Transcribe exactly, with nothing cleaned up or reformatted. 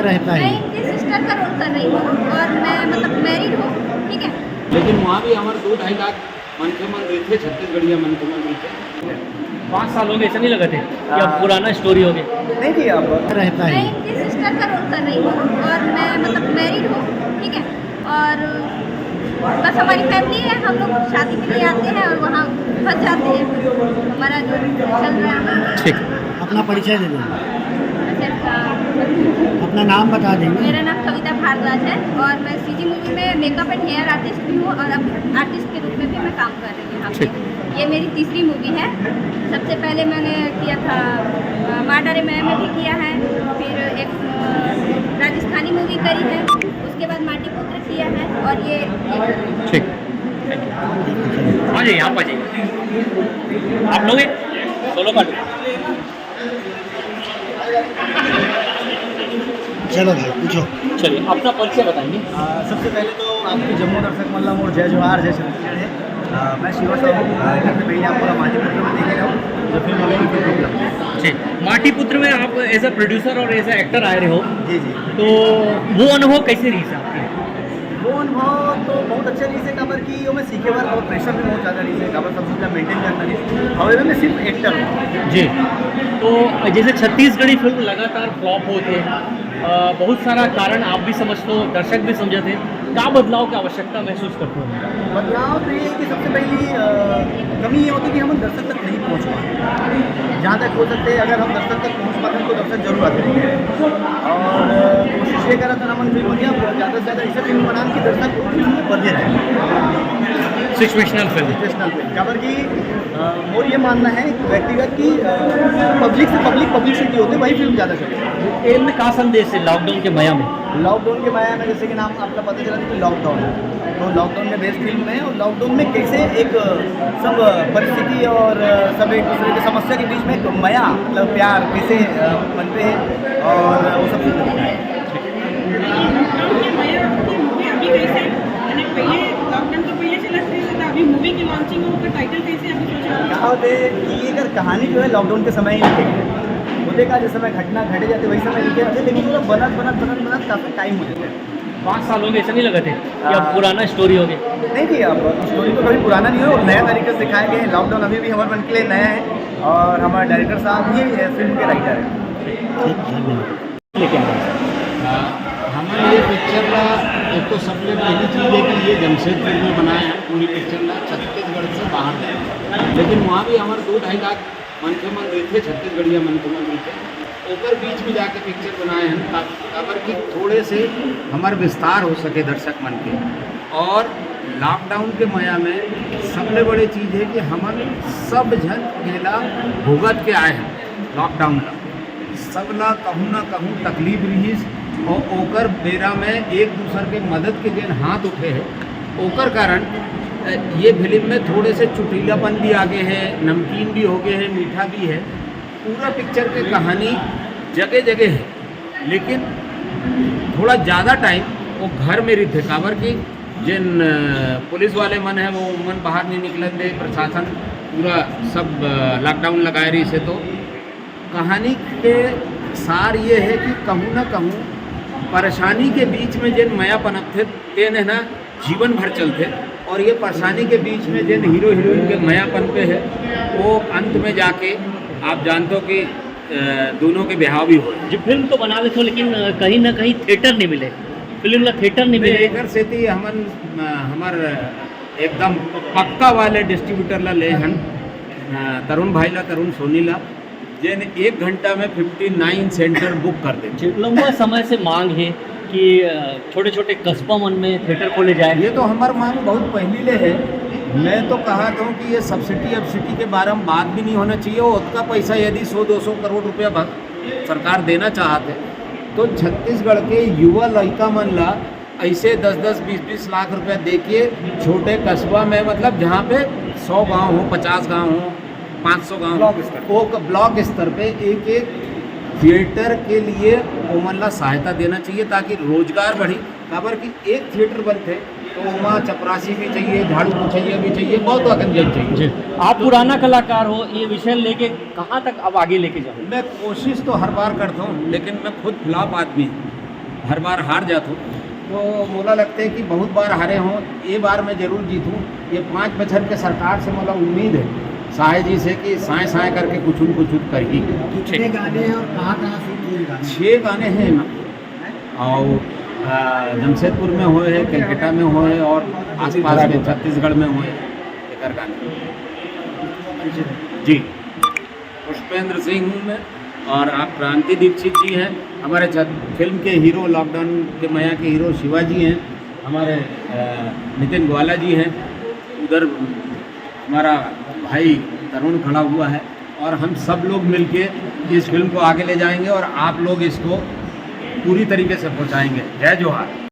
रहता मैं है। इनकी सिस्टर का रोल कर रही हूँ और मैं मतलब मैरिड हूँ, ठीक है। लेकिन वहाँ भी हमारे दो ढाई लाख मन के मन रहिथे, छत्तीसगढ़िया मन के मन रहिथे। पाँच साल हो गए, ऐसा नहीं लगा थे कि अब हाँ। पुराना स्टोरी हो गया? नहीं, नहीं, अब रहता मैं है। इनकी सिस्टर का रोल कर रही हूँ और मैं मतलब मैरिड हूँ, ठीक है। और बस हमारी फैमिली है, हम लोग शादी के लिए आते हैं और वहाँ फंस जाते हैं। हमारा जो चल रहा है। ठीक। अपना परिचय दे दो। अच्छा, अपना नाम बता देंगे। मेरा नाम कविता भारद्वाज है और मैं सीजी मूवी में मेकअप एंड हेयर आर्टिस्ट भी हूँ और अब आर्टिस्ट के रूप में भी मैं काम कर रही हूँ यहाँ पे। ठीक। ये मेरी तीसरी मूवी है। सबसे पहले मैंने किया था, अ, माँ डारे माया में भी किया है, फिर एक, अ, राजस्थानी मूवी करी है, उसके बाद माटी पुत्र किया है और ये, ये ठीक। आ जाइए, आप आ जाइए। आप लोग एक सोलो का चलो भाई, पूछो। चलिए, अपना परिचय बताएंगे। आ, सबसे पहले तो आपके जम्मो दर्शक मन ला मोर जय जोहार, जय छत्तीसगढ़ है। आ, मैं शिवा साहू, आ, घर से पहले आपको माटी पुत्र में देखे रहा हूँ, जो फिल्म अभी उपलब्ध है। जी, माटी पुत्र में आप एज अ प्रोड्यूसर और एज अ एक्टर आए रहे हो, जी, जी। तो वो अनुभव कैसे रही आपकी? वो अनुभव तो बहुत अच्छा रही से, काबर कि ओमे सीखे बर और प्रेशर भी बहुत ज़्यादा रही से, काबर सब चीज़ ला मेंटेन करना रही से। हवे में मैं सिर्फ एक्टर हूँ। जी, तो जैसे छत्तीसगढ़ी फिल्म लगातार फ्लॉप होत हे, अ, बहुत सारा कारण आप भी समझते हो, दर्शक भी समझते हैं, का बदलाव की आवश्यकता महसूस करते हो? बदलाव तो ये है कि सबसे पहली, अ, कमी ये होती है कि हम दर्शक तक नहीं पहुँच पाते। जहाँ तक हो सकते हैं, अगर हम दर्शक तक पहुँच पाते हैं, तो दर्शक जरूर आते रहेंगे। और, अ, कोशिश ये करा था ना, मन फिल्म की, अब ज़्यादा से ज़्यादा ऐसे फिल्म बनान कि दर्शक उन फिल्म में बंधे रहे। Situational film. सिचुएशनल फिल्म, काबर कि, अ, मोर ये मानना है कि व्यक्तिगत की, अ, पब्लिक से पब्लिक पब्लिसिटी होते, वही फिल्म ज़्यादा चलती है। एम का संदेश है लॉकडाउन के मया में? लॉकडाउन के मया में, जैसे कि नाम आपका पता चला कि लॉकडाउन है, तो लॉकडाउन में बेस्ड फिल्म है और लॉकडाउन में कैसे एक, अ, सब, अ, परिस्थिति और, अ, सब एक दूसरे की समस्या के बीच में एक मया, मतलब प्यार कैसे, अ, बनते हैं और वो सब चीज़ें दिखाए हैं। लॉकडाउन के मया की मूवी अभी कैसे है? यानी पहले, लॉकडाउन तो पहले चला था, अभी मूवी की लॉन्चिंग हो, तो टाइटल कैसे अभी सोचा? क्या होते कि अगर कहानी जो है लॉकडाउन के समय ही लिखेंगे, होते का जैसे समय घटना घटे जाते वही समय लिखे रहते, लेकिन पूरा बनत, बनत, बनत, बनत काफ़ी टाइम हो जाता है। पाँच साल हो गए, ऐसा नहीं लगा थे कि अब हाँ। पुराना स्टोरी हो गया? नहीं, नहीं, अब स्टोरी तो कभी पुराना नहीं हो, नया तरीके से दिखाया गया है। लॉकडाउन अभी भी हमारे मन के लिए नया है और हमारे डायरेक्टर साहब ही, अ, फिल्म के राइटर हैं। ठीक, धन्यवाद। लेकिन, अ, हमन ये पिक्चर ला, एक तो सबले पहली चीज है कि ये जमशेदपुर में बनाए हैं, पूरी पिक्चर ला छत्तीसगढ़ से बाहर जाए, लेकिन वहाँ भी हमारे दो ढाई लाख मन के मन रहिथे, छत्तीसगढ़िया मन के मन रहिथे, ओकर बीच में जाके पिक्चर बनाए हैं, ता-, काबर कि थोड़े से हमार विस्तार हो सके दर्शक मन के। और लॉकडाउन के मया में सबले बड़े चीज है कि हमन सब झन एला भुगत के आए हैं लॉकडाउन ला। सब ला कहूँ ना कहूँ तकलीफ रिहिस और ओकर बेरा में एक दूसर के मदद के जेन हाथ उठे है, ओकर कारण, अ, ये फिल्म में थोड़े से चुटीलापन भी आ गए हैं, नमकीन भी हो गए हैं, मीठा भी है। पूरा पिक्चर के कहानी जगह जगह है, लेकिन थोड़ा ज़्यादा टाइम वो घर में रहिथे, काबर कि जेन, अ, पुलिस वाले मन है वो मन बाहर नहीं निकलन दे, प्रशासन पूरा सब, अ, लॉकडाउन लगाए रहिस हे। तो कहानी के सार ये है कि कहूँ ना कहूँ परेशानी के बीच में जेन मया पनपथे, तेन है ना जीवन भर चलथे, और ये परेशानी के बीच में जेन हीरो हीरोइन के मया पनपे है, वो अंत में जाके आप जानते हो कि, अ, दोनों के ब्याह भी हो। जी, फिल्म तो बना लेते हो, लेकिन, अ, कहीं ना कहीं थिएटर नहीं मिले, फिल्म ला थिएटर नहीं नहीं, मिले। एकर सेती हमन, अ, हमर एकदम पक्का वाले डिस्ट्रीब्यूटर ला ले हन, अ, तरुण भाई ला, तरुण सोनी ला, जेन एक घंटा में फिफ्टी नाइन सेंटर बुक कर देथे। जी, लंबा समय से मांग है कि, अ, छोटे-छोटे कस्बा मन में थिएटर खोले जाए। ये तो हमार मांग बहुत पहली ले है। मैं तो कहत हूँ कि ये सब्सिडी वब्सिडी के बारे में बात भी नहीं होना चाहिए। ओतका पैसा यदि सौ दो सौ करोड़ रुपया भ-, सरकार देना चाहत है, तो छत्तीसगढ़ के युवा लइका मन ला ऐसे दस दस बीस बीस लाख रुपया दे के छोटे कस्बा में, मतलब, जहाँ पे सौ गांव हो, पचास गांव हो, पाँच सौ गांव हो, ब्लॉक स्तर। वो क-, ब्लॉक स्तर पे एक एक थिएटर के लिए ओमन ला सहायता देना चाहिए, ताकि रोजगार बढ़ी। काबर कि एक थिएटर बनथे तो ओमा चपरासी भी चाहिए, झाड़ू पोछैया भी चाहिए, बहुत अकन जन चाहिए। जी, आप पुराना कलाकार हो, ये विषय लेके कहाँ तक अब आगे लेके जाओ? मैं कोशिश तो हर बार करता हूँ, लेकिन मैं खुद फ्लॉप आदमी हूँ। हर बार हार जात हो, तो मोला लगता है कि बहुत बार हारे हो, ये बार मैं जरूर जीतूँ। ये पाँच बछर के सरकार से मोला उम्मीद है साय जी से कि साय साय करके कुछ न कुछ करही। कितने गाने हैं और कहाँ कहाँ शूट हुए गाने? छः गाने हैं ना, और आ, जमशेदपुर में होए है, कलकत्ता में होए है और आसपास में छत्तीसगढ़ में होए है एकर गाने। जी, पुष्पेंद्र सिंह हूँ मैं और आप क्रांति दीक्षित जी हैं। हमारे छत-, फिल्म के हीरो, लॉकडाउन के मया के हीरो शिवाजी हैं, हमारे अ, नितिन ग्वाला जी हैं, उधर हमारा भाई तरुण खड़ा हुआ है और हम सब लोग मिलके इस फिल्म को आगे ले जाएंगे और आप लोग इसको पूरी तरीके से पहुंचाएंगे। जय जोहार।